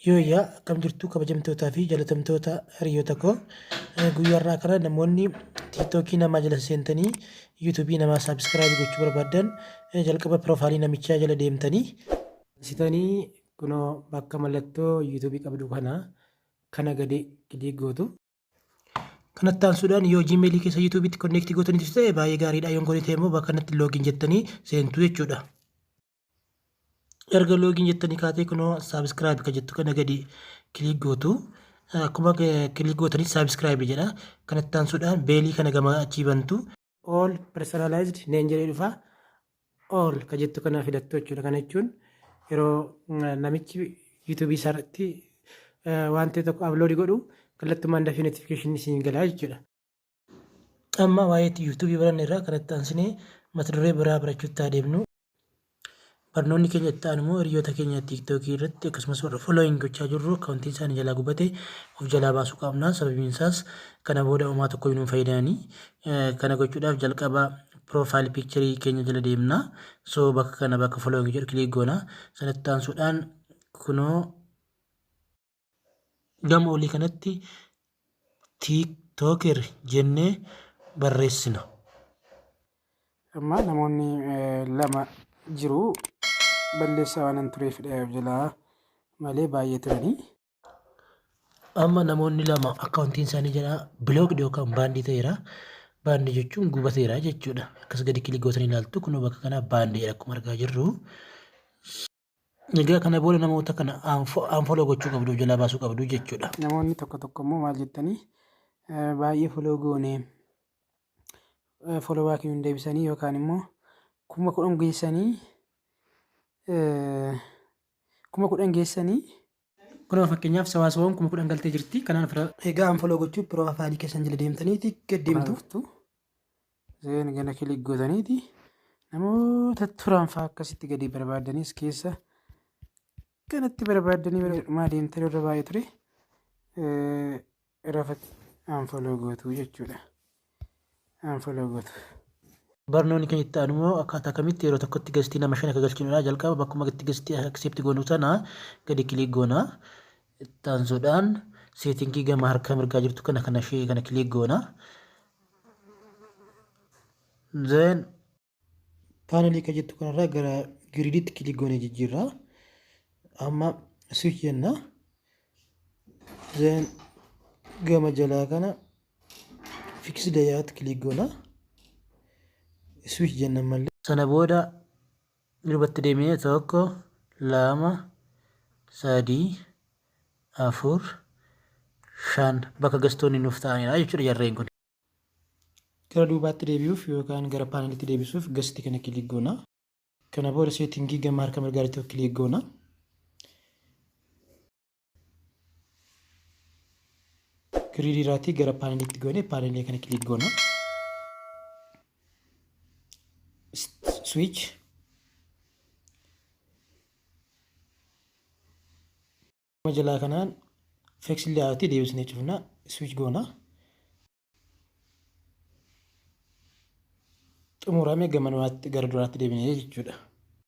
Yooyyaa akkam jirtu kabajamtootaa fi jaalatamtoota hiriyoota koo. Guyyaa har'aa kana namoonni TikTokii namaa jala seentanii YouTubeii namaa subscribe gochuu barbaaddan jalqaba piroofaayilii namichaa jala deemtanii sitanii kunoo bakka mallattoo YouTubeii qabdu kana kana gadi click gootu. Kanatti aansuudhaan yoo Gmail keessa YouTube'itti connect gootaniitu ta'e baay'ee gaariidha. Yoo hin goone ta'e immoo bakka kanatti login jettanii seentu jechuudha. Erga login jettanii kaatee kunoo subscribe kan jettu kana gadi click gootu. Akkuma click gootanii subscribe jedha. Kanatti aansuudhaan bellii kana gama achii bantu. All personalized neen jedhee dhufa. All kan jettu kana filattu jechuudha. Kana jechuun yeroo namichi YouTube isaa irratti waan ta'e tokko upload godhu kallattumaan dafee notification isin galaa jechuudha. Amma waa'ee YouTube baranne irraa kanatti aansinee mata duree biraa barachuutti adeemnu. Barnoonni keenya itti aanu immoo hiriyoota keenya TikTokii irratti akkasumas warra following gochaa jirru akkaawuntiin isaanii jalaa gubate of jalaa baasuu qabna. Sababiin isaas kana booda homaa tokko hin fayyadamanii. Kana gochuudhaaf jalqaba profile picture keenya jala deemna. So bakka kana bakka following jedhu click goona. Sanatti aansuudhaan kunoo gama olii kanatti TikToker jennee barreessina. Amma namoonni lama jiru, balleessaa waan tureef jalaa malee baay'ee turanii. Amma namoonni lama akkaawuntiin isaanii jalaa blocked yookaan banned ta'eera. Banned jechuun gubateera jechuudha. Akkas gadi click gootanii ilaaltu, kunoo bakka kana banned jedha akkuma argaa jirru. Egaa kana booda namoota kana unfollow gochuu qabdu, jalaa baasuu qabdu jechuudha. Namoonni tokko tokko immoo maal jettanii, baay'ee follow goone, follow backii hin deebisanii yookaan immoo 10,000 geessanii, 10,000 geessanii. Kunoo fakkeenyaaf sawaasawwan 10,000 galtee jirti. Kanaan fira. Egaa unfollow gochuu piroofaayilii keessan jala deemtaniiti gad deemtu. Then gana click gootaniiti namoota turan fa'aa akkasitti gadi barbaadanis keessa kanatti barbaadanii dhumaa deemtanii irra baay'ee ture rafatti unfollow gootu jechuudha. Unfollow gootu. Barnoonni keenya itti aanu immoo akkaataa kamitti yeroo tokkotti guestii nama shan akka galchinudha. Jalqaba bakkuma itti guestii accept goonu sana gadi click goona. Itti aansuudhaan settingii gama harka mirgaa jirtu kana kana ishee kana click goona. Then panelii kan jettu kanarraa gara gridiitti click goonee jijjiirra. Amma switch jenna. Then gama jalaa kana fixed layout click goona. Switch jenna mallee. Sana booda duubatti deemee tokko, lama, sadii, afur, shan bakka guestoonni nuuf ta'anidha jechuudha jarreen kun. Gara duubaatti deebi'uuf yookaan gara paneliitti deebisuuf guestii kana click goona. Kana booda settingii gama harka mirgaatti click goona. Gridiiraatii gara paneliitti goone panelii kana click goona. Switch. Jalaa kanaan fixed layoutii deebisnee cufna, switch goona. Xumuramee gama gara duraatti deebinee jechuudha.